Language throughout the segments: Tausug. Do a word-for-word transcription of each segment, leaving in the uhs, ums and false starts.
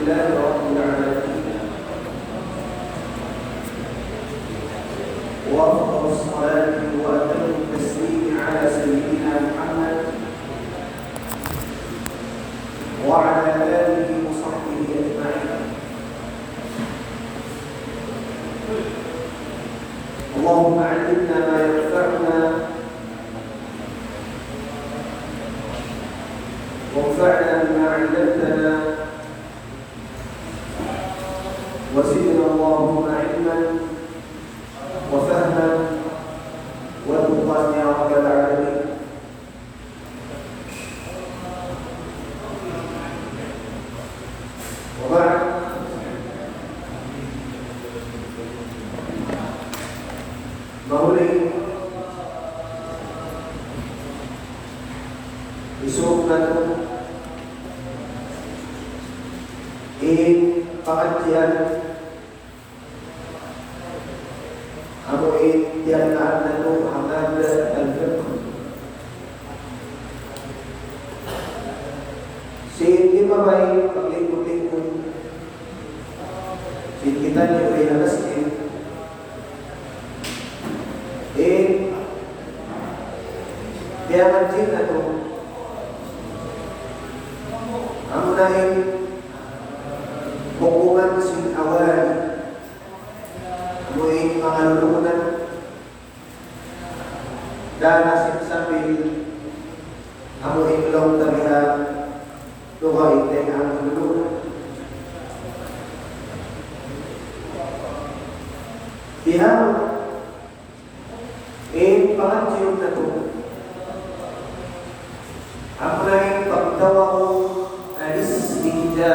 لله رب العالمين. وأفضل الصلاة وأتم التسليم على سيدنا محمد وعلى آله وصحبه أجمعين. اللهم علمنا ما ينفعنا وانفعنا بما علمتنا وزدنا اللهم علما وفهما وتقى يا رب العالمين. وبعد. Mahuli, isuk natu' in pangadjian, amu in tiyagnaan natu' ha mad al-fiqh. Sin limabay paglingkud-lingkud, sin kitaniyu ha masjid, in piyangadji' natu', amuna in hukuman sin awali, amu in manga lulunan, dayn ha sin sampay, amu in laung ta bihan, dugaing dayn ha lulunan. Bihan, in pangadjiun natu', amuna in pagtawagun al-istinja.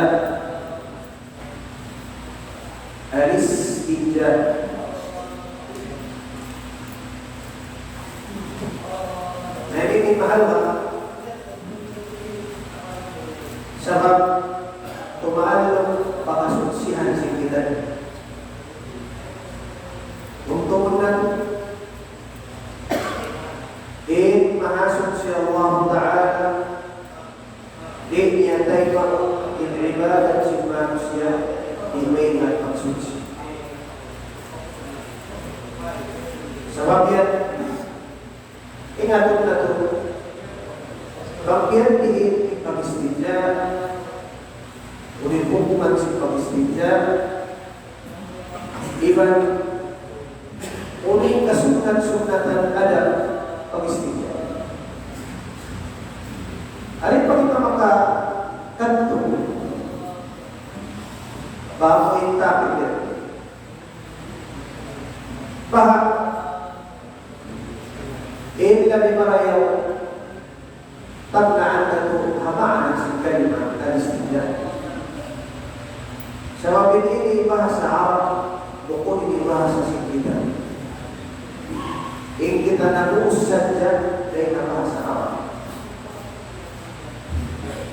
Al-istinja. Na ini in mahalga'. Sabab tumaallum pangasuchihan sin kita. Bukun na in Mahasuchi Allah Ta'ala, di' niya taymaun in ibadat sin manusiya' di' mahinang pagsuchi. Sabab yan, ingatun natu', bang biya' diin in pag-istinja, unu in hukuman sin pag-istinja, iban unu in kasunnat-sunnatan adab pag-istinja. Ari pa kita makakadtu bang in topic yan. Baha' in labi marayaw tagnaan natu' ha maana sin kalima al-istinja. Sabab in ini bahasa Arab, bukun ini bahasa sin kita. In kita namuus sadja dayn ha bahasa Arab.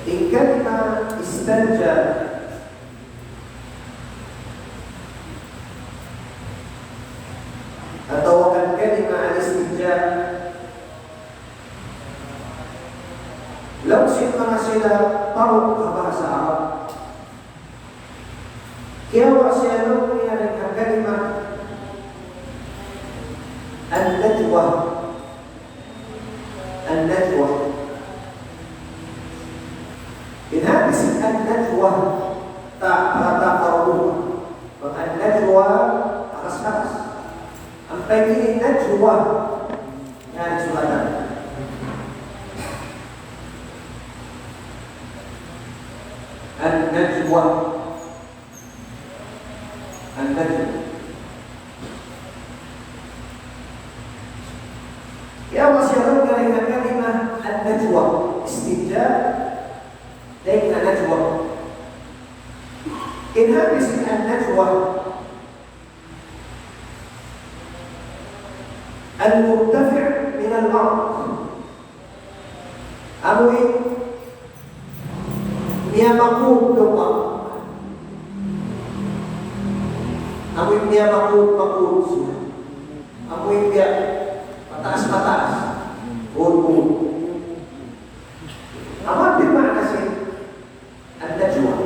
In kalima istanja atawa kan kalima al-istinja, laung sin manga sila paruk ha bahasa Arab, kiyawa' siya laung niya dayn ha kalima an-najwa. An-najwa. In hati sin an-najwa, ta-, ta-, ta-, taruh. Bang an-najwa, aras-aras. Ampa in najwa, yan sulatan. An-najwa. An-najwa. Kiyawa' siya laung dayn ha kalima an-najwa. Istinja dayn ha najwa. In hati sin an-najwa, المرتفع من الأرض. Amu in miyamakud lupa'. Amu in miyamakud-makud siya. Amu in miyamataas-mataas. Bud-bud. Amu in maana sin an-najwa.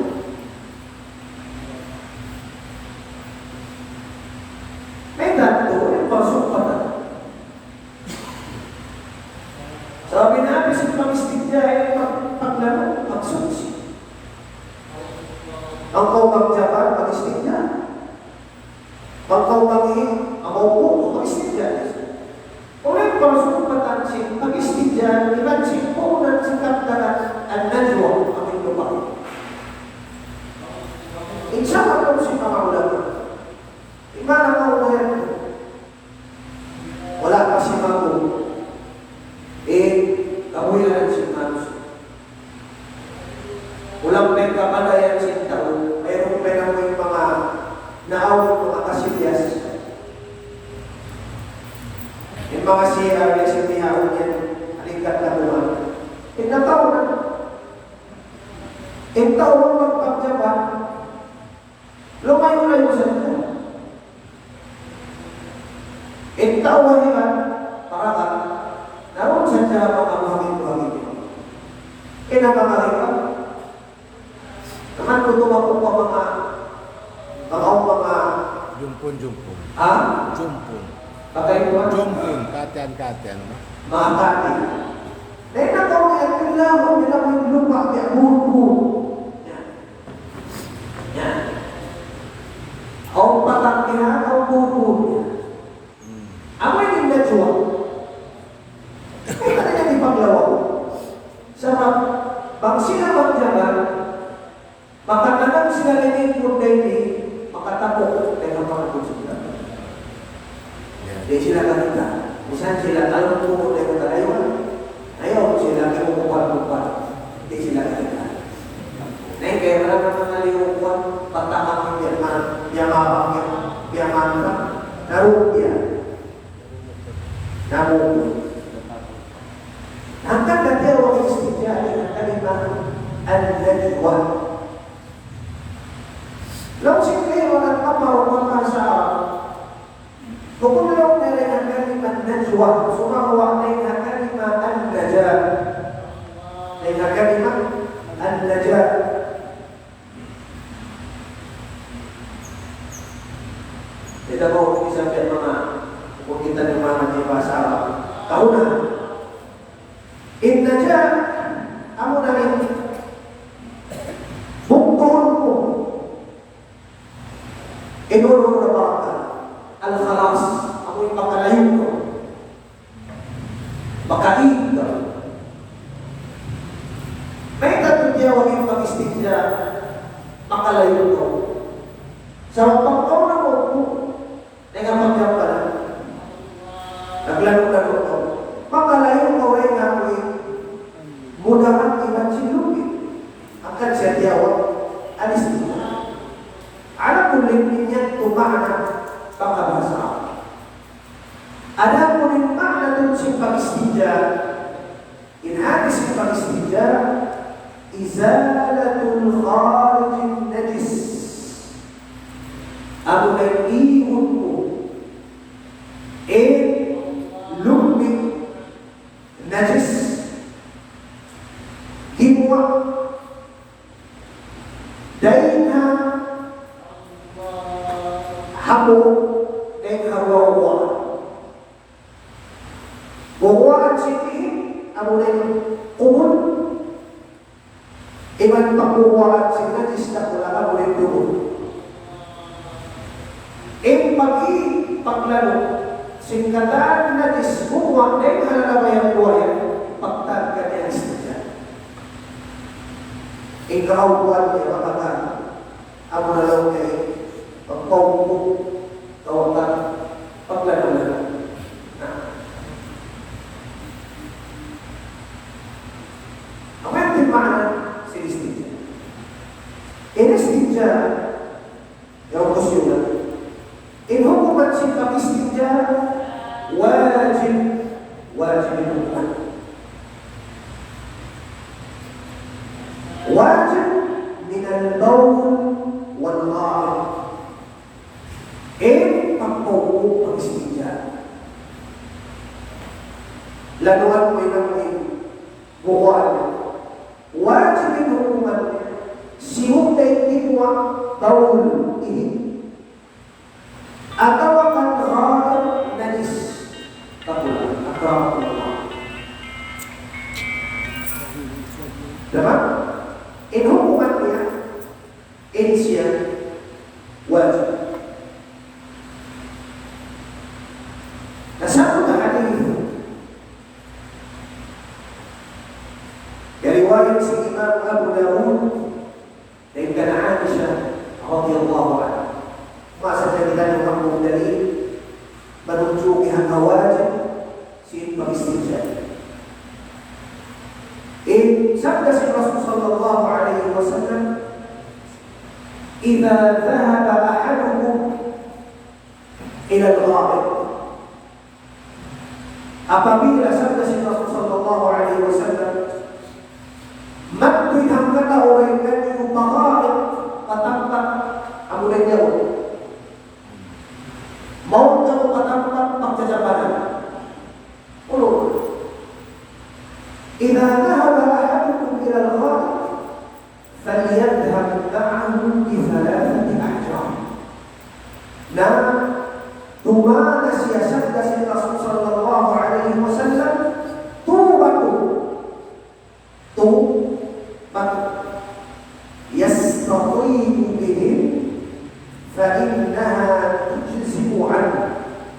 Bang kaw magjabar, mag-istinja. Bang kaw mangi', mag-upu', mag-istinja. Unu in parsumpatan sin pag-istinja, iban sin puunan sin kabtangan, an-najwa, amu in lupa'. Insya Allah, laung sin manga ulama. Di' na kaw mayan. Wala' pa simagu in kabuhianan sin manusiya'. Kulang pa in kabalayan sin tau, mayroon pa in manga naawn, manga kasilyas. In manga C R, biya' sin bihaun yan, halikat na buwan. In tau na, in tau magpagjabar, lumayu'-layu' sadja. In tau ha hira, paraga, naruun sadja manga buhangin-buhangin. Kaya na manga hira, naman tutu makukuha manga, manga, manga, Jumpun, jumpun. Ha? Jumpun. Bagay mo, ha? Jumpun, katian, katian, no? Manga kati. Dahil na kung ito lang, kung ilang yung lupa, kaya buhok-buhok. Yan. Yan. Awn patak niya, awn buhok-buhok niya. Hmm. Amu in najwa. Ay, talaga di paglawaw. Sabab, bang sila magjagar, makatagan sila lilingkud dayn di, makatapuk dayn ha pangabut sila. Yan. Di' sila kakita'. Misan sila talun puun dayn ha kalayu'. Ayaw sila kinukupan-kupan. Di' sila kakita'. Na in kaya wala' na manga liyu kuwan, pagtakang in biya' man, biya' mabang yan, biya' man ba? Naruun biya'. Namu. Hangkan na tiyawag istinja in kalima an-najwa. Laung sin kaibanan mapahun manga bahasa Arab. Bukun laung niya dayn ha kalima najwa, sumagawa' dayn ha kalima an-naja. Dayn ha kalima an-naja. Kita' ba kung isa pa manga, kung kita' niyu manga bahasa Arab. Kauna. In naja, amu na in bukun mu. In unu-unu na barakal. Al-khalas. Amu in makalayu' kaw. Makaig kaw. Mayta' tuud tiyawag in pag-istinja, makalayu' kaw? Sabab bang kaw namupu', dayn ha pagjampalan, naglanu'-lanu' kaw, makalayu' kaw dayn ha amuin mudarat iban sin lugay. Hangkan siya tiyawag al-istinja. Ala kullin, in yan tuud maana pagkabahasa. Adapun in maana tuud sin pag-istinja, in hati sin pag-istinja, izalatul kharijin najis. Amu na in ihun mu in lugay najis. Gimuwa' dayn ha hambuuk, dayn ha guwa'-guwa'. Guwa'-guwaan sin ihun, amu na in kumun, iban pagguwa'-guwaan sin najis dakula', amu na in dugun. In pag-, paglanu' sin katan najis guwa' dayn ha lalabayan guwa' yan, pagtawag kaniya istinja. In kahawpuan niya matagal, amu na laung niya in pagpaupu', tawatan, paglanu'-lanu'. Na. Amu yan in maana sin istinja. In istinja, yaun ku siyulat. In hukuman sin pag-istinja, wajib, wajib in hukuman. Wajib minal bawl wal gha'it. In pagpaupu', pag-istinja. Lanuan mu in amu in bukuan. Wajib in hukuman, sibu' da in gimuwa' bawl, ihi', atawa kan gha'it, najis. Kapulan, akramakumullah. Diba? In hukuman niya, In siya wajib. Na sambung ha hadith, riwayat sin Imam Abu Dawud, dayn kan Aisha radhiyallahu anha. Masa jari taniyu hambuuk dalil, manunjuki ha wajib sin pag-istinja. In sabda sin Rasul sallallahu alayhi wasallam, إذا ذهب أحدكم إلى الغائط. Apabila, sabda sin Rasul sallallahu alayhi wasallam, magtuy hangkatau dayn kaniyu pa gha'it, pa tampat amu in yaun. Mawn kamu pa tampat pagjajapanan. Unu? إذا ذهب أحدكم إلى الغائط فليذهب معه بثلاثة أحجار. Na, tumana siya, sabda sin Rasul sallallahu alayhi wasallam, tū batu. Tū batu. يستطيب بهم فإنها تجزئ عنه.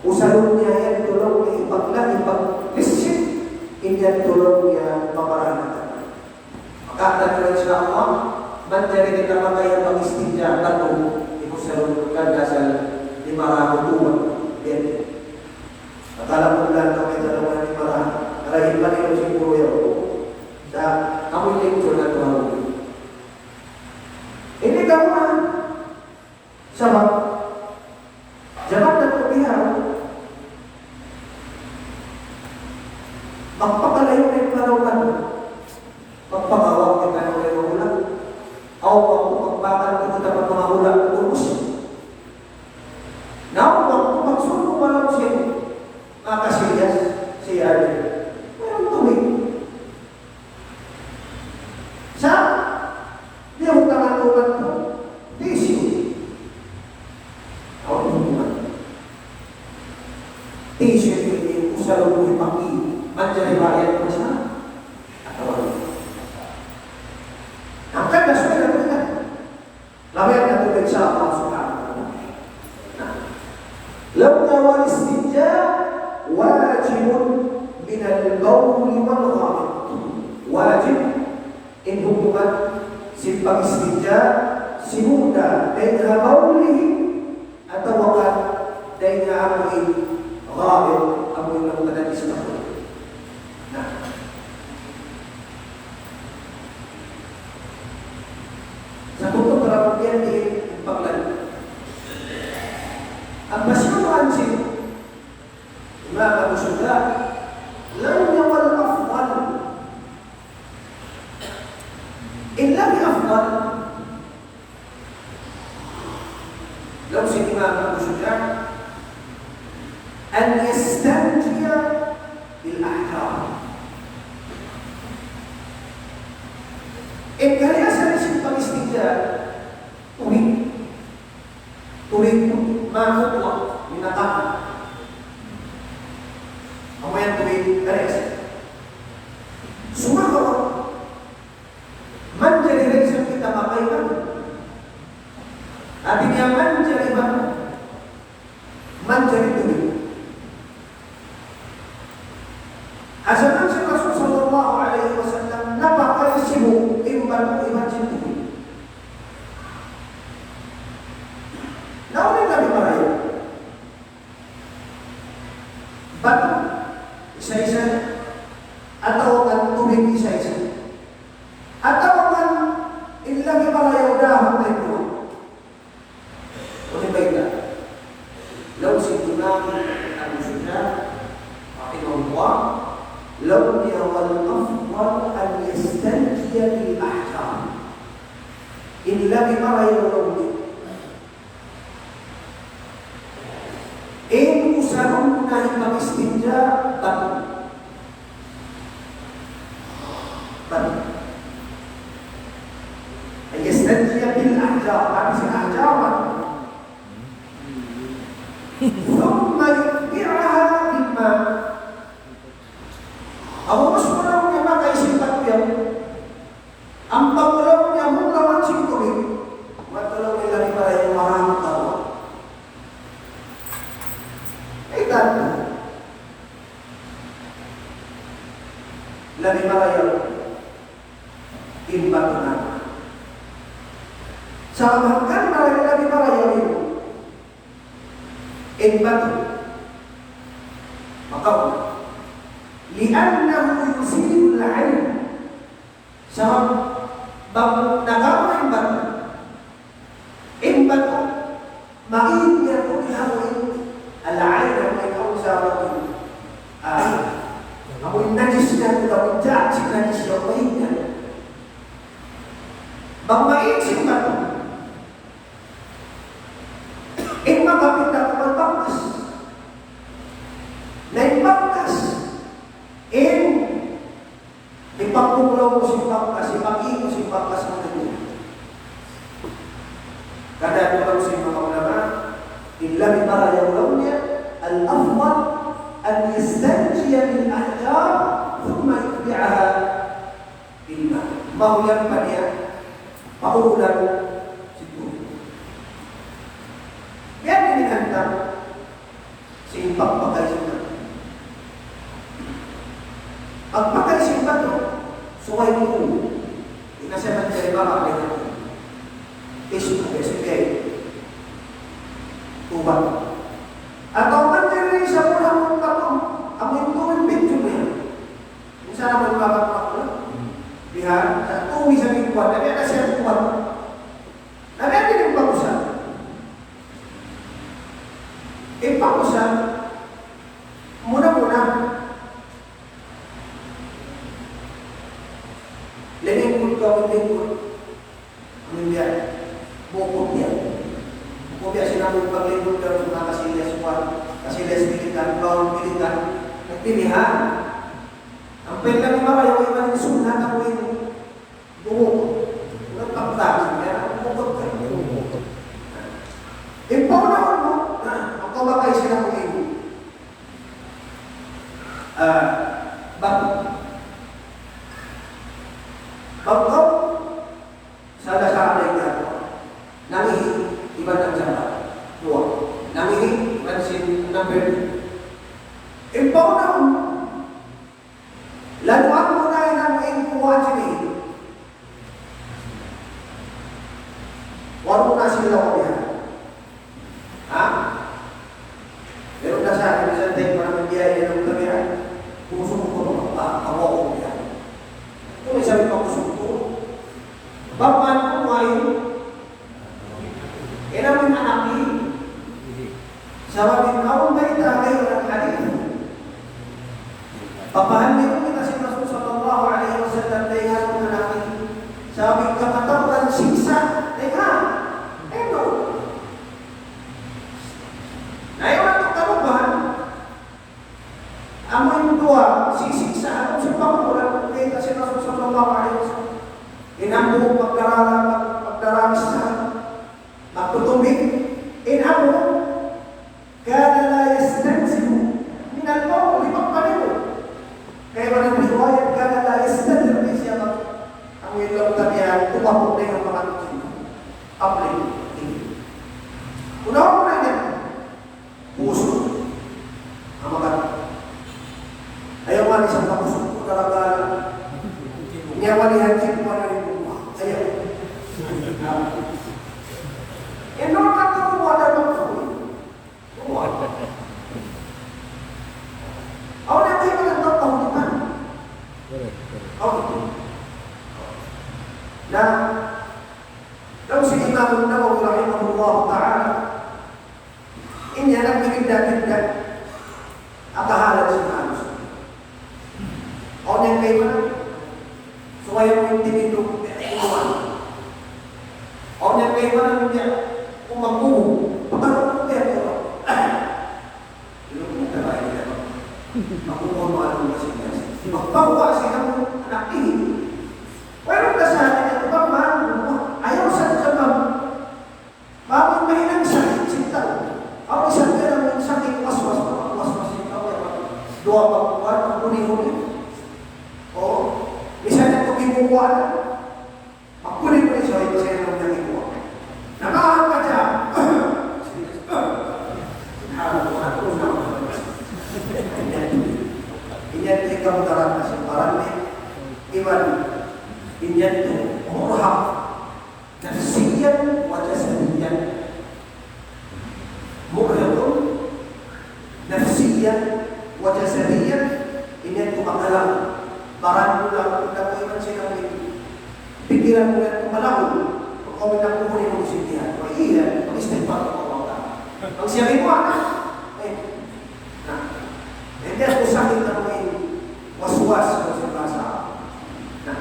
Usalun niya yan, tulung niya ipaglagi, ipaglisik, in yan tulung niya mamarahan. Maka, insya Allah, manjari kita makaya pag-istinja batu, ibu salun kan dasal lima ratus tuan. Yan. Akala ko lang na kita naman ni Mara, para iba nila siguro yan. Sa, amu in lecture natu'. Ini kamu, sabab, jaman natu' biya' yan, magpakalayu' na in panaw natu'. Magpakawag kita na ulit magulang. Aw, magpakawag kita pa magulang, ubus. Na, magpakawag, magsundo pa lang siya. Makasiyas siya. Walang tubig. Sa', di' ako taman-taman po. Tissue. Ako po naman. Tissue ini usalu ko ipaki. Manjari bayad ko sa. Atawa. Hangkan na siya na. Labayan natu', insya Allah subhanahu wa ta'ala. Laung niya, والاستنجاء واجب من البول والغائط. Wajib in hukuman sin pag-istinja, simud da dayn ha bawlihi, atawa kan dayn ha amu in gha'it, amu in laung ta na istinja. Na. Sa' kung pagkarapat yan, di' paglan. Ang masiyuhan sin Imam Abu Suda, laung niya, والأفضل. In labi afdal, laung sin Imam Abu Suda, أن يستنجي بالأحجار. In kariasan sin pag-istinja, tubig. Tubig, ma mutlaq, minatang. Amu yan tubig, kariasan. Sumagawa', manjari da isab kita makaiman. Hati niya manjari ba? Manjari tubig. Ha jaman sin Rasul sallallahu alayhi wasallam, napakay sibu' in batu iban sin tubig. Na unu in labi marayaw? Batu, isa-isa, atawa kan tubig, isa-isa. Atawa kan in labi marayaw dahun na ito. Unu in bayta'? Laung sin Imam Abu Suda, rahimahullah, laung niya, والأفضل أن يستنجي بالأحجار. In labi marayaw laung niya. In usalun na in pag-istinja, batu. Batu. أن يستنجي بالأحجار. Hati sin ahjar, batu. ثم يتبعها بالماء. Amu mas muna niya makaisip batu yan. Ampa laung niya muna man sin tubig. Wa Sabab hangkan na labi marayaw in batu. Makauna. لأنه يزيل العين. Sabab bang nakauna in batu, in batu, main niya tuud in amu in al-ain, amu in awn sa amu in, ah, amu in najis niya, amu in jat sin najis niya, main niya. Bang main sin batu, in makapinda kuman bakas. Na in bakas, in hipagkuglaw mu sin bakas, hipag-inu sin bakas mu na niya. Kada laung sin manga ulama, in labi marayaw laung niya, الأفضل أن يستنجي بالأحجار ثم يتبعها بالماء. Mahuyan pa niya, paulan sin tubig. Yan in hantang sin pagpakay sin batu. Pagpakay sin batu, subay mu, di' na siya manjari mababa niya. Isu ko, S B I. Tubat. Atawa manjari sa mula mong batu, amu in tuwing picture niya. Minsan amu in mababa ko. Diha, sa tuwi sa mingkuan, na biya' na siya tubat. Na biya' din in pag-usal. In pag-usal, muna-muna, limingkud kaw, limingkud. Amu in biya', bukut biya'. Bukut biya' sin amu in paglingkud kaw, sumaka silas kuwan, kasilas pilihan, bawn pilihan, nagpilihan. Ampa in labi marayaw, iban in sunnat, amu in bukut. Walang pagtaas, kaya bukut ka. In paunahun mu, na, magpabakay sila kung imo. Ah, bang, bang kaw, sa dasal na ikaw, nangihi, iban nagjabat. Duwa. Nangihi, iban sin number two. In paunahun, lanuan mu na in amu in kuwa' sin ihi. Waru na sila wa biya'. Ha? Pero na sa akin, minsan tayo pa naman biya', yan ang tabihan. Puso ko pa, pa, pa, pa, biya'. Kung isa rin pa puso ko, bapan ko, kumain. Ina mo yung anak ni. Sabab in awn bayta' kaibanan hadith. Papahanliun kita sin Rasul sallallahu alayhi wasallam dayn ha anak ni. Sabab in kamatauran siksa', dayn ha. Ino? Na yaun natu' karubahan. Amu in duwa, sisiksa', amu sin pangkulang, kita sin Rasul sallallahu alayhi wasallam. In amu pagdarara, pagdarara sa, magtutumbi, in amu, كان لا يستنزه من البول, di' magpalimu. Kaya man in riwayat, كان لا يستتر من ثيابه. Amu in laung ta niya, tumapuk na in manga tukin. Apli. Unahan mu na yan. Puso. Amakan. Ayaw man isang kapusok ko talaga. Niya wali hajit pa na rin mo. Ayaw. Yan naman ang kakuha na magpapuli. Kuha. Aw, na kayo na magpapuli man. Aw, na, daw si Imam Nawawi rahimahullah ta'ala, in yan ang pinagdapit na. At kahalan sin halos. Awn yan kaibanan. Subay mu in tinindo, inuman. Awn yan kaibanan, niya, kung magbubu, pagkaroon ko yan, inuman na tayo yan. Magbubu ang mga lumas niya. Magpakuha siya ng anak ini. Pero kasabi niya, "Pagmahal mo, ayaw sa sabab." Bang mahinang sakit sin tau. Awn isab yan amu in sakit waswas, waswas sin tau, ya, duwa pagkuhan, huni-huni. O, misan na ito kinukuha na. Magkuni-kuni siya, ito siya nang nakinuha. Nakahan ka siya. Subhanallah. Iyan, iyan, ikaw darat na sin baran ni Iwan. Iyan, murhak. نفسيا و، Ang siya rin mo, anak. Eh, na. Hindi ako sakit na mo in waswas ko sa basa. Na.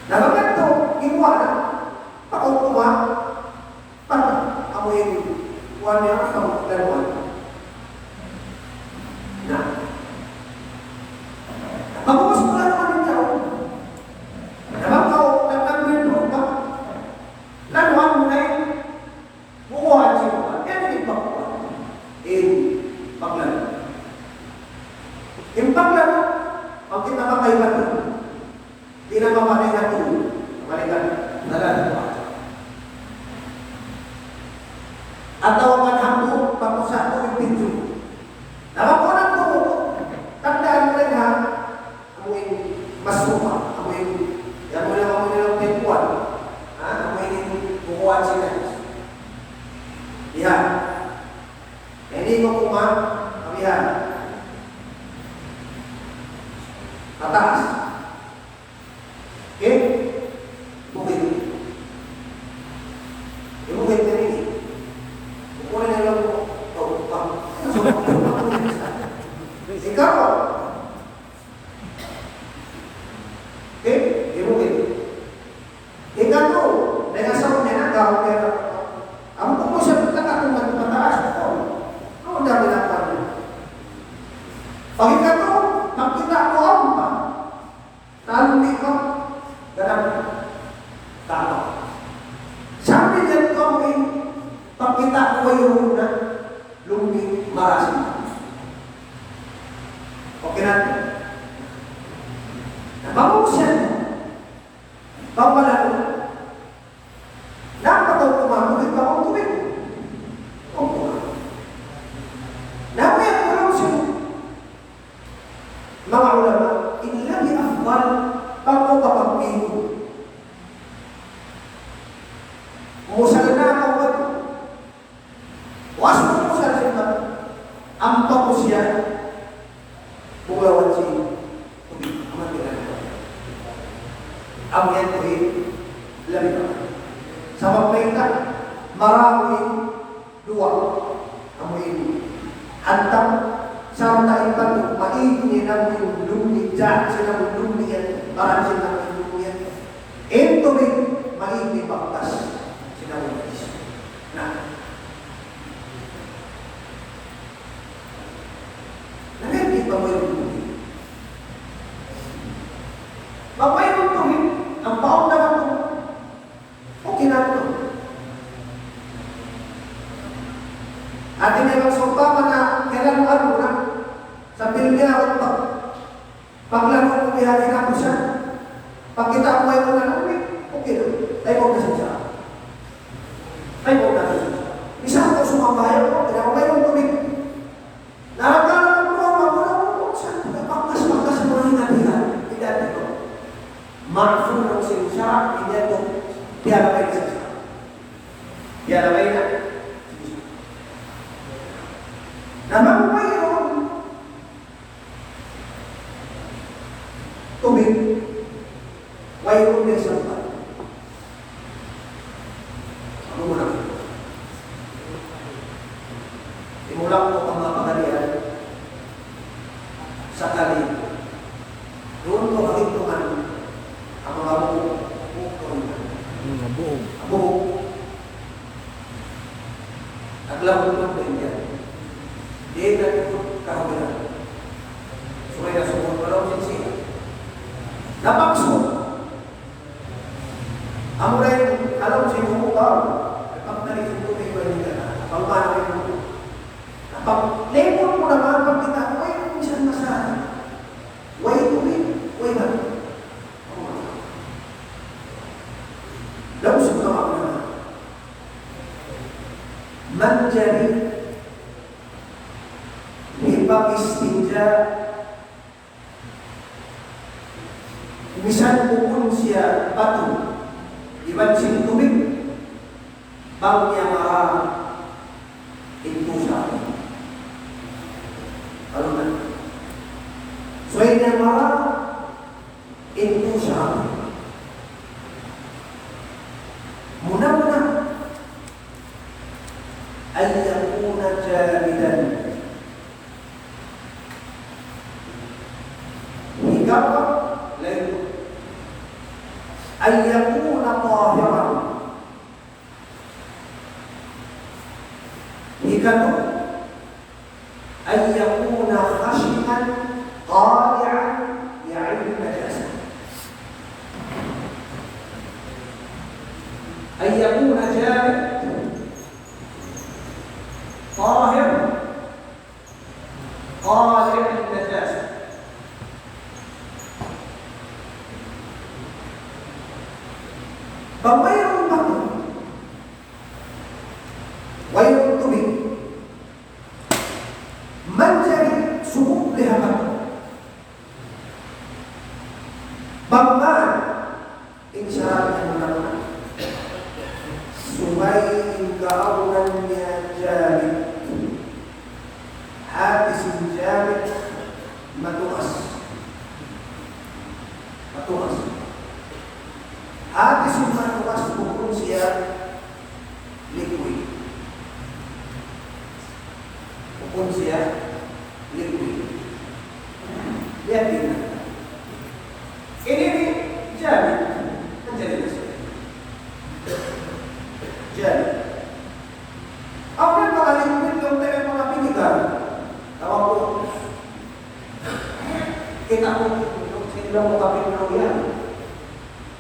Na, bakit to? Imuha na. Pag-ukuma, pag amu in kuwan niya, pag-ukuma. Na. Pag-ukuma, pag-ukuma niya. Na, pag-ukuma, pag-ukuma, pag-ukuma, Lanuan mu na in bukuhan sin Tuhan. Yan in pagkuhan. In paglanu. In paglanu, pag kita makaiman, di' na mamatay na tuud. Balikan, lanuan mu. Atawa kan hambuuk, pag-usa' mu in video. Nakakuha na tuud. Tandaan mu rin ha, amu in mas rupa, amu in, yan mu lang, amu in lang pagkuhan. Ha? Amu in bukuhan sila. Yan. Ini ko kuma, amu yan. Pataas. Okay? Bukit. Bukit na ini. Bukit na lang po. Ikaw, okay? Di mo pwede. Ikaw to, may asawa niya na, gawin niya na. Ang kung mo siya, nagkakatong nagpataas ako. Ang dami na pa rin. Pag ikaw to, magkita ko ang pa. Tanong di ko, ganap. Tama. Sabi niya ko, pagkita ko kayo na, lumi, marasin. Okay na? Nabangon siya. Bang wala ko. Napataw ko man, tubig ba? O, tubig. O, tubig. Nakuya ko lang siya. Manga ulama, in labi afdal, bang kaw kapagbigo. Musal na kaw ba? Was mo musal siya ba? Ampa ko siya, bulawan siya. Amat ka na. Amu yan tuhin, labi na. Sabab mayta', maramu in duwa. Amu in hantam, sarta' in batu, maig in amu in lumi, ja, sin amu in lumi yan, baran sin amu in lumi yan. In tubig, maig in baktas, sin amu in isu. Na. Na, di' pa mo in tubig. Pag mayroon tubig, ang baon na ba ito? Okay na ito. Hati niya, magsumpa man na, kailan mo ano na? Sa pilmi ako, pag, paglaro mo, kaya di na po siya. Pagkita mo, ay mo na, okay, okay na. Tayo mo na siya. Tayo mo na siya. Isa ako sumabay ako, kaya ako mayroon tubig. Naragdagan ko, magulang ko, sa pagkas-pagkas mo rin na diha, edad ko. Maafun ng sinsya, hindi ko, piyalabay sa siya. Piyalabay na. Naman mayroon tubig, mayroon na isang tao. Ano mo na? Simulan ko ang mga pagalian sa kali. Doon ko kahintungan ang mga buhok. Buhok ko rin. Hmm, buhok. Ang buhok. Naglabot-labot din yan. Di na ito kahawiran. Sumay na sumot pa daw sin siya. Napakso. Amu na in alam sin buhok ba? Pagtali sin tubig ba nila na? Pagmana rin mo. Pag lemon mo naman, pagkita mo, ay, minsan masarap. Way tubig, way ba? Daw sa mga ulama. Manjari, hipag-istinja, misan bukun siya batu, iban sin tubig, bang niya mara in tusa. Ano na? So, in niya mara in tusa. Muna-muna, أن يكون جامدا. Hikaruwa, laung, أن يكون طاهرا. Hikatu, أن يكون خشنا قالعا لعين النجاسة. أن يكون جامد طاهر قالع للنجاسة. Bang wayruun batu, wayruun tubig, manjari sumubli ha batu. Bang man, in sarat muna-muna, subay in kaawnan niya jamid. Hati sin jamid, matugas. Matugas. Hati sin matugas, bukun siya liquid. Bukun siya liquid. Liquid na. Ini, ini jamid. Manjari na siya jamid. Awn manga liquid, awn manga vinegar. Tawag ku. Kita' ku, sila mu kapin na yan.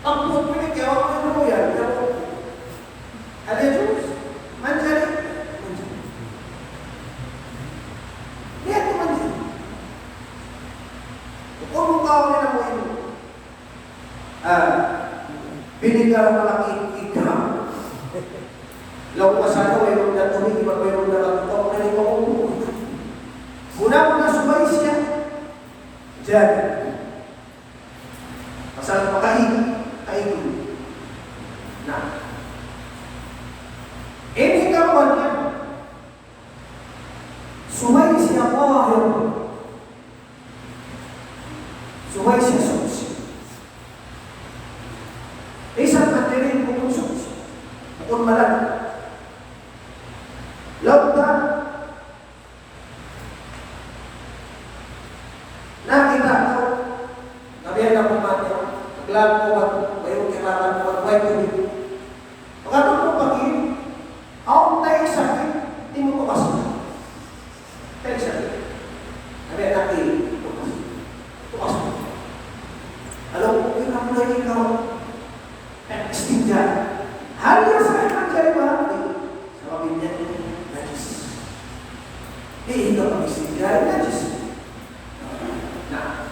Pagput mo ini, kaya ako na yan. Kaya ako. هل يجوز؟ Manjari. Manjari. Lihat tu manjari. Bukun mu kaw na mu ini. Ah, vinegar malaki, ikram. Laung ku sana, wayruun na tubig, wayruun na batu, wayruun na batu. Muna-muna subay siya jamid. Pasal makain, kain. Na. Ini karuwa niya. Subay siya tahir. Subay siya suchi. Isab na diri bukun suchi. Bukun malan. Laung ta, na kita' tau, nabihan na kuman niya, naglaag ku ba, bayu' kailangan ku ba, way tubig. Pagkatapos pag-ihi, awn tayo sa akin, di' mu tukas. Tayo sa akin. Nabihan na akin, tukas. Tukas mu. Alam mo, yun ang naging kawan. Istinja. هل يصح أن تجربها؟ Sabab niya najis. Di' ikaw mag-istinja, najis. Na.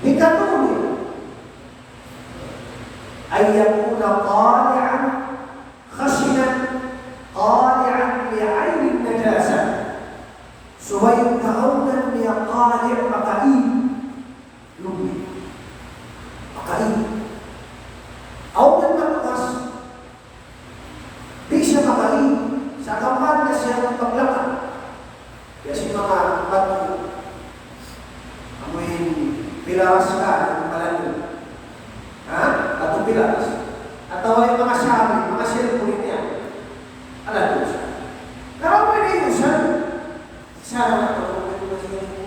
Hikatu, أن يكون قالعا خشنا قالعا لعين النجاسة. Subay in kaawnan niya qali', makain. Lubi. Makain. Awn na matugas. Di' siya makain. Sa' kaman na siya maglakad. Biya' sin manga batu. Amu in pilaras ka, amu in malayu. Ha? Batu pilaras. Atawa in manga samin, manga cellphone niya. Ala doon siya. Pero pwede yun siya. Sa' na,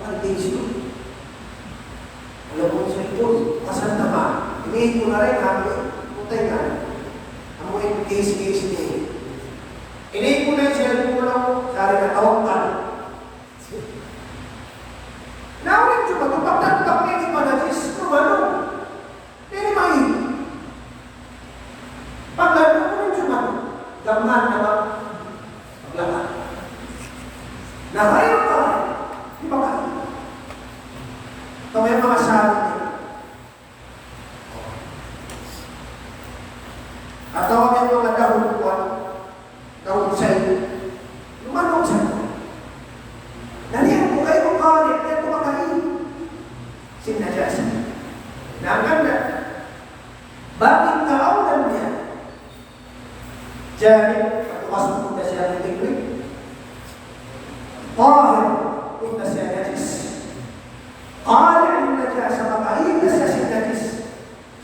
ang tingin ko, alam mo, cellphone, pasan na ba? Ini ko na rin, ha? Putay na. Amu in case, case niya. Ini ko na yung cellphone ko lang, sa' rin natawag ka. Nauna yung sumagot, pagtatapang niya, di ba na, Diyos ko, ano? Ini main. Paglalu' mu in Jumat, gamman na ba? Paglakad. Na, ayaw ka. Di ba ka? Ito may manga sabi niya. Atawa may manga dahon kuwan. Daun sa iyo. Lumanong sa iyo. Dali ang bukay mo, kaya, kaya tumakain. Sin najasa. Nangan na. Bakit kaawnan niya? Jari, patukas mu na siya ng liquid. Tahir, kung na siya najis. Kaya yung najasa, makain na siya sin najis.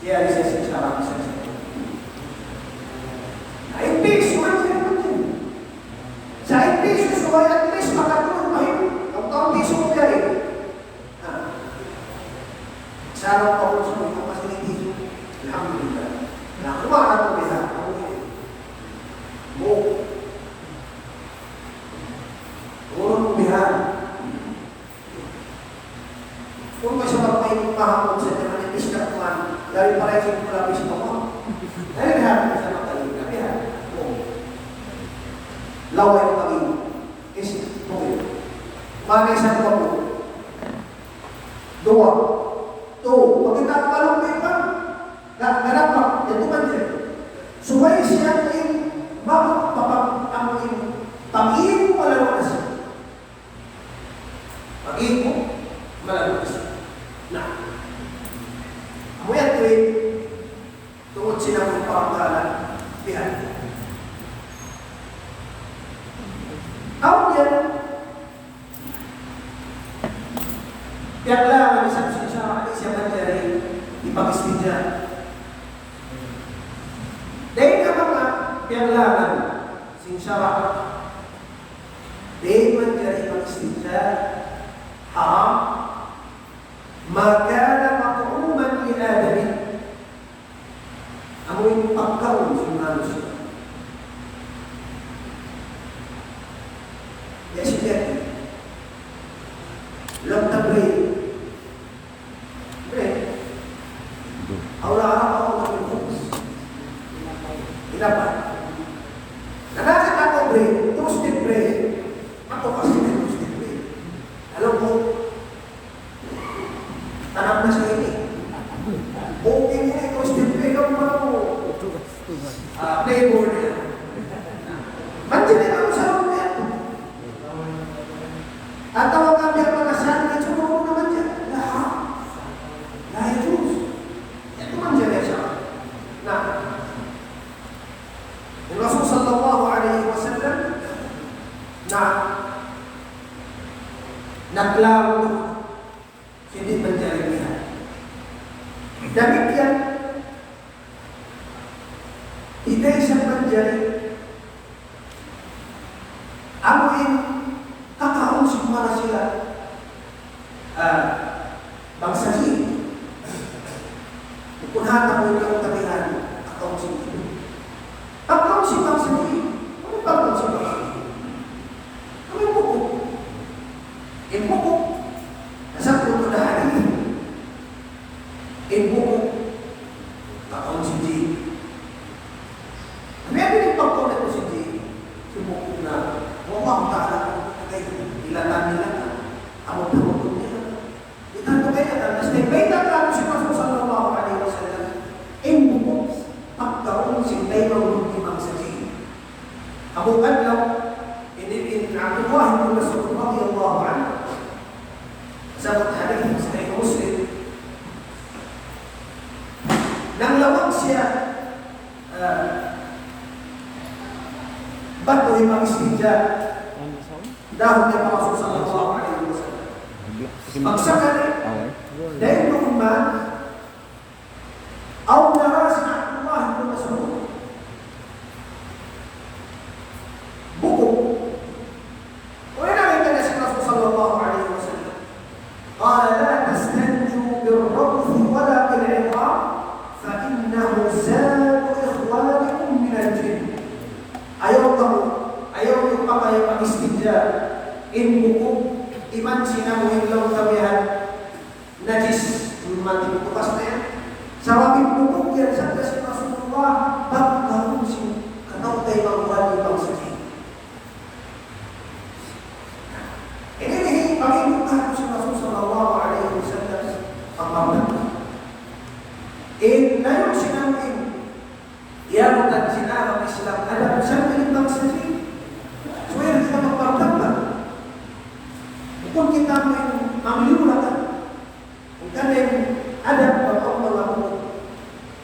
Kaya di siya sin sara', di siya sin Kaya at least makatulog pa rin. Ang taong piso ko yan eh. Ha? Sarap pa ko sa mga facilities. Alhamdulillah. Nakuha na ito, bihan. Mo. Urun mo, bihan. Kung may sabab pa yung pahapon sa tiyan, manipis ka kuman, labi pa rin yung pula, bis pa mo. Dahil lahat ng sa mata yun, labi ha. Oo. Laway pa rin. Kasi, okay. Manay sa duwa mo. Duwa. Two. Pagkita ang balong paper, na, na dapat, ito man din. Subay siya yung mapapag-, ang yung pag-iing mo, wala naman siya. Pag-iing mo, wala naman siya. Na. Amu yan, tuwing Tungud sin amun pangatalan, bihan. Awn yan, piyaglangan isab sin sara', di' siya manjari ipag-istinja. Dayn ha manga piyaglangan sin sara', di' manjari ipag-istinja, haram, ما كان مطعوما لآدمي. Amu in pagkaun sin manusiya'. Ya, siya. Laung ta bread. Bread. Aw la arap aw la bread. Hinapay. Nagkakita ko bread, toasted bread. Aku kasi may toasted bread. Alam mo, Tanam na siya ini. Okay niya, ikaw, step ka, ikaw, ano, ah, flavor niya. Manjari na ako sa room niya. Atawa ka biya' pa na siya, na ito, ano naman siya? Lahat. Lahat juice. Ito manjari siya. Na, in Rasul sallallahu alayhi wasallam, na, naglaw Hindi manjari niya. Damikkiyan, di' da isab manjari. Amu in kakaun sin manga sila, ah, bangsa Jin. Bukun hata mu in katabihan, kakaun sin Jin. Pagkaun sin bangsa Jin. Unu in pagkaun sin bangsa Jin? Unu in bukuk? In bukuk, nasabbut na hadith. In bukuk, pagkaun sin Jin. Unu in pagkaun sin Jin? Sin bukuk na, wallahu ta'ala, ilatan nila na, amu in bukuk nila. Ikan tu kaya kan, step by step kan, sin Rasul sallallahu alayhi wasallam, in bukuk, pagkaun sin taymanghud sin bangsa Jin. Amu adlaw, ini in Abdullah ibn Mas'ud radiyallahu anhu. Sa hadith Sahih Muslim, nanglawag siya, ah, batu hipag-istinja. Dahun niya pa Rasul sallallahu alayhi wasallam. Magsaka na, dayn duun man, awn nara sin Abdullah ibn Mas'ud. Bukuk. Unu in nakita niya sin Rasul sallallahu alayhi wasallam? قال: لا تستنجوا بالروث ولا بالعظام فإنه زاد إخوانكم من الجن. Ayaw kamu, ayaw niyu pa kamu mag-istinja in bukuk, iban sin amu in laung ta bihan najis, mati bukas na yan. Sabab in bukuk yan, sabda sin Rasulullah, pagkaun sin kataw-taymanghuran sin bangsa Jin. Ini in pangibut natu' sin Rasul sallallahu alayhi wasallam, pagpamdam. In layu' sin amu in, ya, bukan sin agama Islam, adab sin bangsa Jin. Subay kita magpamdam. Bukun kita mangliyu-liyu. Hangkan in adab bang awn manga bukuk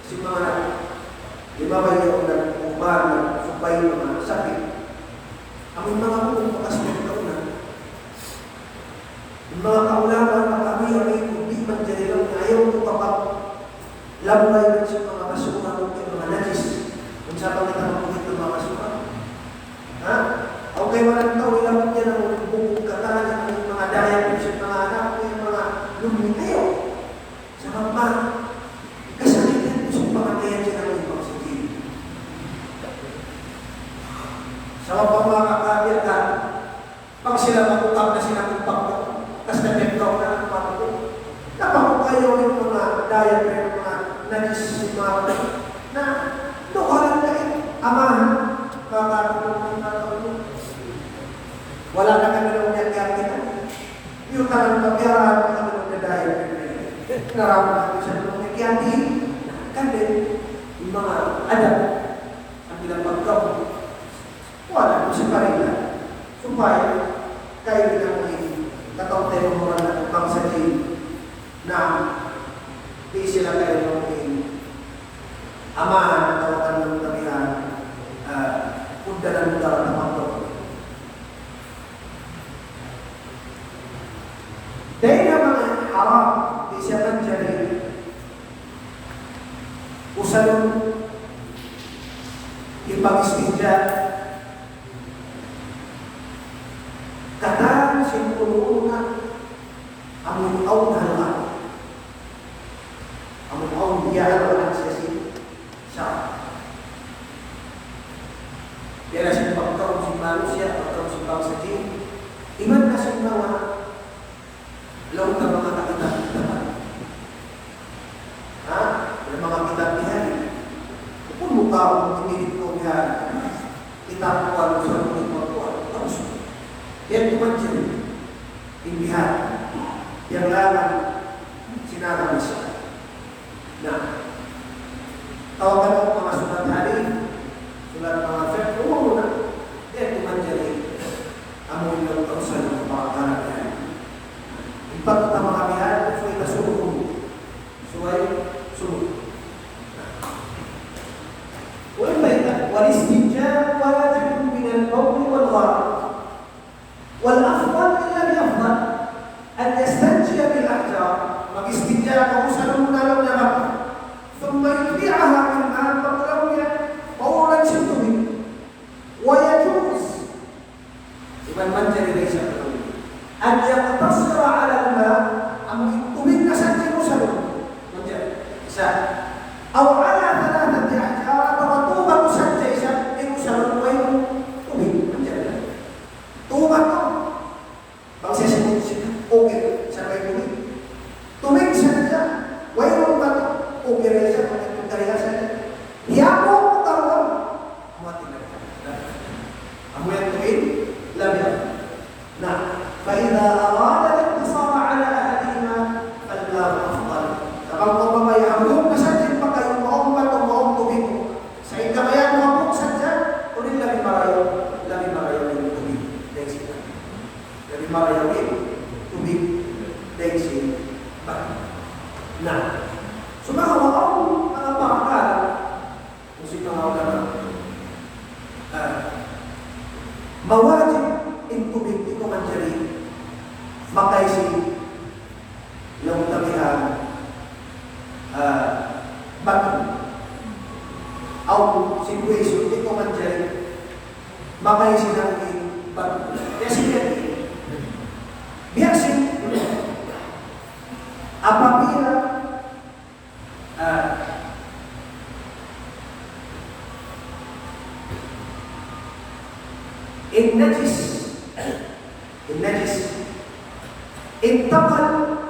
sin manga anak. Limabay yaun nag-uban, nagsumpay, manga sakit. Amu in manga bukuk bakas nagkaunan. In manga kaulamaan, manga kami, kami, di' manjari laung niya ayaw mu kapag-, lamray sin manga basura, manga najis. Kung sa' pa kita magkukit sin manga basura. Ha? Aw kay walang tau, ilang niya Sila makukap na sila kung pagkaw. Kas na pagkaw na ang pagkaw. Napakukay yun yung mga diet, yung mga najis, yung mga na lukaran na yung amahan, mga katulong ng mga tao. Wala na kami nung niyagyan kita. Yung tangan pagkayaan, mga katulong na diet. Naraman natin sa nung niyagyan din. Kasi, yung mga adat, ang ilang pagkaw. Wala' ku siya parila. Supaya kayu kita mu in kataw-tayu mu na bangsa Jin na di' sila kayu mu in amahan atawa kan nung tabihan, ah, puddanan mu daran na pagkaw. Dayn ha manga haram, di' siya manjari usalun in pag-istinja. Katan sin unu-unu na amun awn halga'. Amun awn biya' halga' siya sin sa. Biya' na sin pagkaun sin manusiya', pagkaun sin bangsa Jin. Iban na sin manga laung ta manga kakitab-kitaban. Ha? Manga kitab bihan. Bukun mu kaw, imilit mu bihan. Kitab kuwan, sa manga kuwan. Tapus, yan kuwan dyan. In bihan. Yan laman, sinama na siya. Na, tawagan mu manga sulat hadith, sulat manga fiqh, unu na. Yan kuwan dyan. Amu in laung ta usalun in pangataran yan. In pagtama kami yan, subay ta sumud. Subay sumud. Wa in bayta, والاستنجاء واجب من البول والغائط. والأفضل إن لم يفضل أن يستنجي بالأحجار. Mag-istinja kaw usalun mu na laung niya batu. ثم يتبعها بالماء، pag'ubus niya, paurun sin tubig. ويجوز Iban manjari da isab laung. أن يقتصر على الماء, amu in tubig na sadja in usalun. Manjari. Isa. أو على ثلاثة أحجار, atawa tū batu sadja isab in usalun, way tubig. Manjari da. Tū batu. Bang siya simud siya, okay, siya may tubig. Tubig sadja, wayruun batu, okay ra siya, pag-itum kariha sadja. Hiyapu mu karuun, amu in labi. Amu yan tuud in labi. Na, فإذا أراد الاقتصار على أحدهما فالماء أفضل. Sa' bang kaw mabaya', hambuuk na sadja in pagkaun mu, mawn batu, mawn tubig. Sa' in kabayaan mu hambuuk sadja, unu in labi marayaw, labi marayaw in tubig. Dayn sin Labi marayaw in tubig dayn sin batu. Na, sumagawa' awn manga parakala', laung sin manga ulama, ah, mawajib in tubig, di' kaw manjari makaisi laung ta bihan, ah, batu. Awn situation, di' kaw manjari makaisi laung in batu. Biya' sin yan. Biya' sin, apabila, ah, in najis, in najis, انتقل،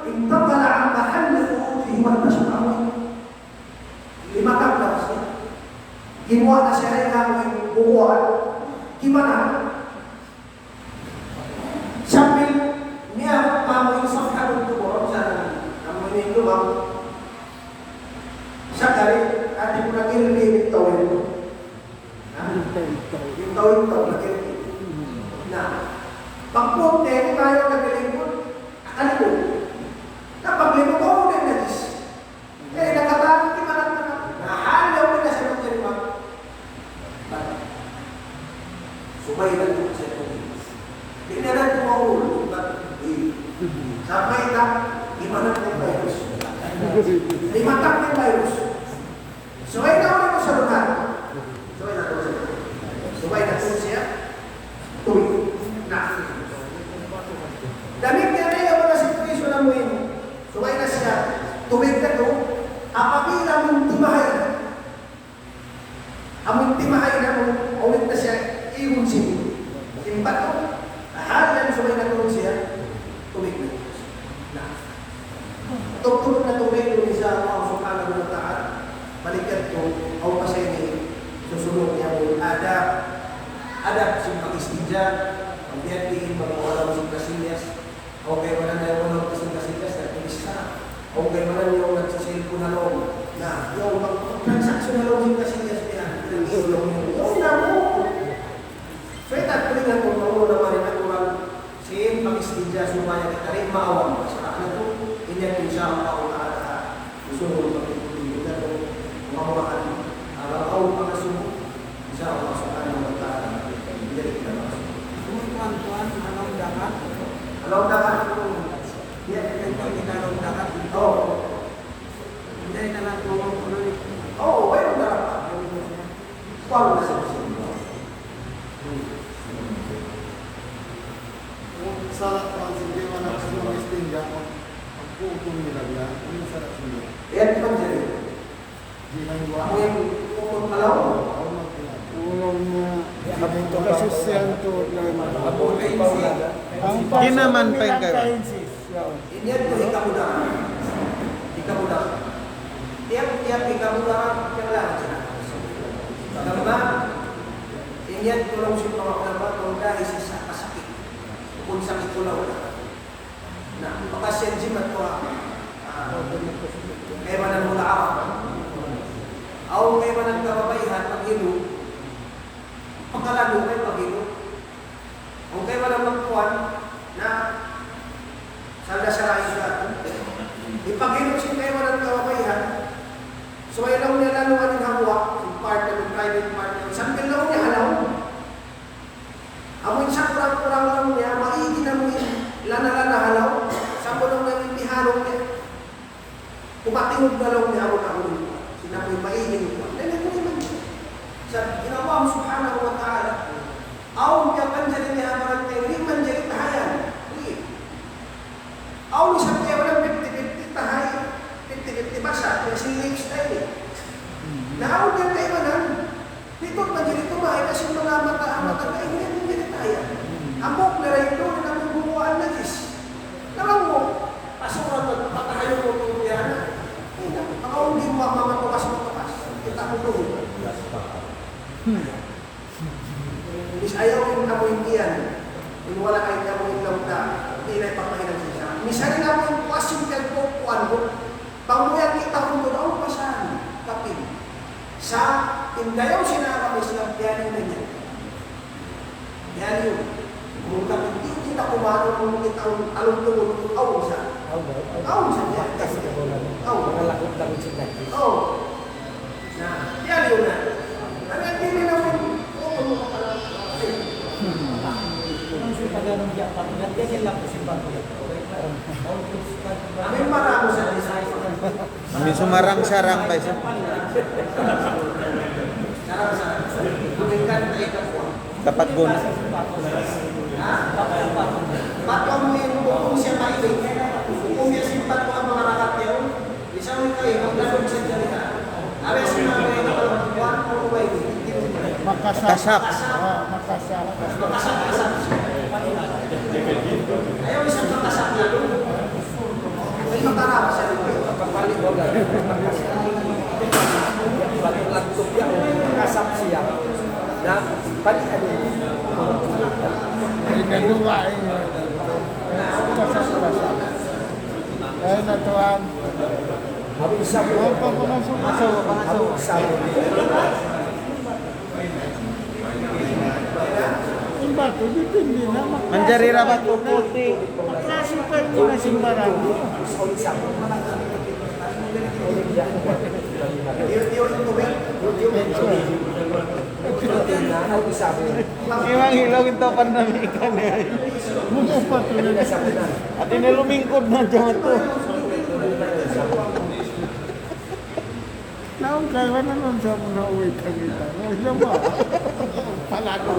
انتقل عن محل خروجه والبشر أموات. Limatak na siya. Gimuwa' na siya dayn ha bukuan. Gimatak. Sambil niya pamuin sa kadto bukuan sa amu in lumang. Sakali, ati ku na in tawid. Ha? In tawid, tawid na. Na, pagpuk niya, di' tayo nagkalingkod. Akalingkod. Na, paglimut, oh, na, najis. Kaya nakatahan, di' man ang nakatahan. Na, hal, yaun na siya magsalima. Subay na tuud siya tuud. Di' na na tuud mahulog. Sabay na, di' man ang virus. Di' matak na virus. Subay na ulit sa lugar. Subay na tuud siya. Subay na tuud siya. Tuud. Na. Damikkiyan na in situation amu in. Subay na siya. Tubig na tuud. Apabila muntimahay na. Amun timahay na mu, ulit na siya, igun sin, sin batu. Hal yan subay Diya, pagbiyatiin, magmawala sin kasilyas. Aw kaibanan na yaun nagpasing kasilyas, nagtulis na. Aw kaibanan yaun nagsisilpun na laung. Na, yaun mag-, mag-transaction na laung sin kasilyas niya. Yaun na mu. So, ita' tulingan ku, mangunu na mari na kurang sin pag-istinja supaya kita di' maawang. Sa' na tu, in yan, insya Allah ta'ala, usulun pagtutulungan na tu, mamahan, alam aw pangasubu, insya Allah subhanahu wa ta'ala, jadi kita masuk. Kuwan, kuwan, halaum dagat. Halaum dagat. Ya, kita halaum dagat. Oh. Hindi na lang kuwan, kuwan. Oh, well, dagat. Kuwan na sa sila. Kung sa lahat ng sila, wala sa mga istinja, ang putong nila yan, yung sa sila. Yan, pag-, Di' lang kuwan. Amu in ukun pa laung. Ulam na. Kabuto ka sisiyan to na. Kabuto pa ulan. Di' naman pa in kayo. In yan to hikabudaran. Hikabudaran. Tiyap-tiyap hikabudaran, kailangan siya. Pagkama, in yan to laung sin manga ulama, kung dahil sa kasakit. Kung sakit ko laung. Na, bakas yan jimat ko, ah, kaibanan muta'arraf. Aw kaibanan kababaihan, paghilu'. Pagkalalu' kay paghilu'. Aw kaibanan magkuwan, na, salda sarain siya. Ipaghilu' sin kaibanan kababaihan. So, ayaw laung niya laluan in ha guwa', sin part na, private part na. Sambil laung niya halaum. Amu in sa kurang-kurang laung niya, maigi na amu in lana-lana ha laum, sa' laung niya in biharung niya. Kumatingug na laung niya, amu na amu in, sin amu in maigi na. Then, amu in, sa' in Allah subhanahu wa ta'ala, awn biya' manjari niya ha barangay, di' manjari tahayan. Di'. Awn isab kaya wala' fifty fifty tahay, fifty fifty basa', kaya sin lips tayo eh. Na awn yan kaibanan, Di' tuud manjari tumahay kasi manga mata, mata na ini, ini tayo. Hambuuk na rin ito, na nabubunguan na jis. Narang mu, pasuran na, patahayon mu ito, yan. Ay, na, manga uli, ma-, ma-, matukas, matukas. Kita' mu doon. Is ayaw in amu in iyan. In wala' ay amu in laung ta, di' na ipagpahinang siya. Misan in amu in kuwasin kag kukuan mu. Bang mu yan kita' mu daw pasan, kapin. Sa' in dayaw sin agama Islam, biyaliw na niya. Biyaliw. Kung kapin, di' kita kumain, kung kita' alung tungud, awn sa. Awn sa, awn. Awn. Awn. Awn. Awn. Na, biyaliw na. Amu yan, di' na naman, Amu in marang-sarang pa isa. Sarang-sarang. Amu in kanta ikaw. Kapatgon. Ha? Patwa mu in hukum siya mahilig. Hukum niya sin patwa manga rakat niya. Misan kaw, magdalog sa jalita. Abe, sin manga kuwan, kuwan, kuwan, kuwan. Makasap. Makasap. Ah, makasap. Makasap, makasap. Ayaw, isab makasap na. Ay, makarap sa likod. Kapali ko lang. Makasap siya. Na, pali, ano? Ikaduwa, eh. Makasap, makasap. Ay, natuan. Abu Sabu. Abu Sabu. In batu, depende na. Manjari ra batu puti'. Maklasipan mu na sin barang. Abu Sabu. Imang hilaw in tau pandamikan eh. Mukha pa to na. Ati na lumingkod na dyan to. Naon kaibanan sa muna uwi kami. Ano ba? Palado.